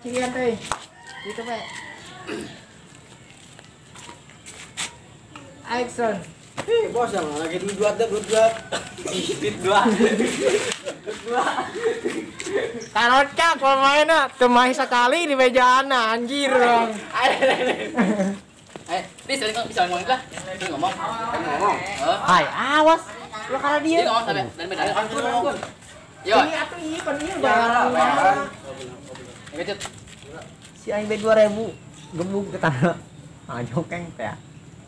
Kirian teh. Itu we. Action. Ih, bos yang lagi duit dua duit dua. Duit dua. Duit dua. Karocak pemainna teu main sekali di mejaana anjir dong. Eh, bisa ngomong lah. Ngomong. Ngomong. Hai, awas. Lu karena dia. Ngomong sampai dan beda. Yo. Ini atuh ieu pan ieu bayaran. Si aing B2000 gebuk ke tanah. Ah jokeng teh.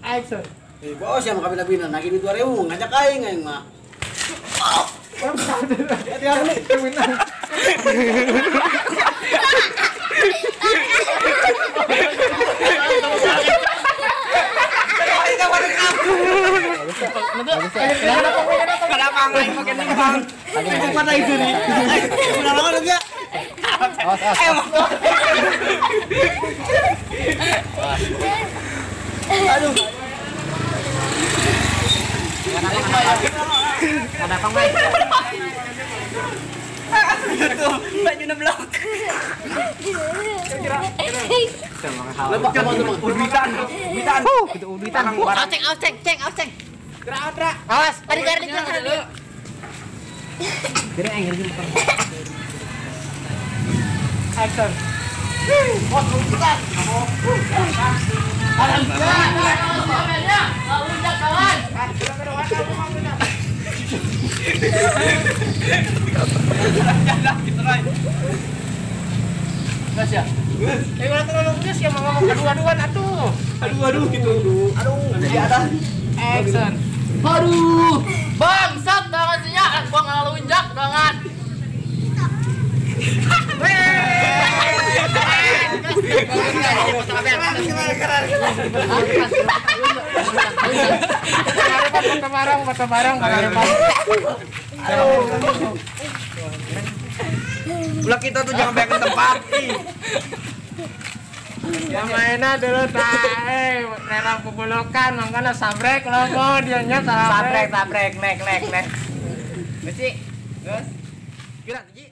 Action. Eh, bos yang kabina-bina nagih duit 2000 ngajak aing aing mah. Kenapa aing pakai nimbang? Mana itu nih? Udah lama ya? Ayo aduh. Ada apa Mai? Itu baju neblok. Uduitan, uduitan. Itu uduitan. Aceng, aceng, ceng, aceng. Gerak, gerak. Awas, tadi garis dulu. Gerak aing gitu. Action. Bos uduitan. Aduh aduh gitu. Aduh, di atas. Action. Aduh, bangsat tangan sinya, gua ngalunjak tangan. Barang, barang. Ulah kita tuh jangan banyak tempat. Yang mainnya dulu tak, rela pebolokan, makanya sabrek logo dianya sabrek, sabrek, nek, nek, nek. Besi, gus, gerak, Ji.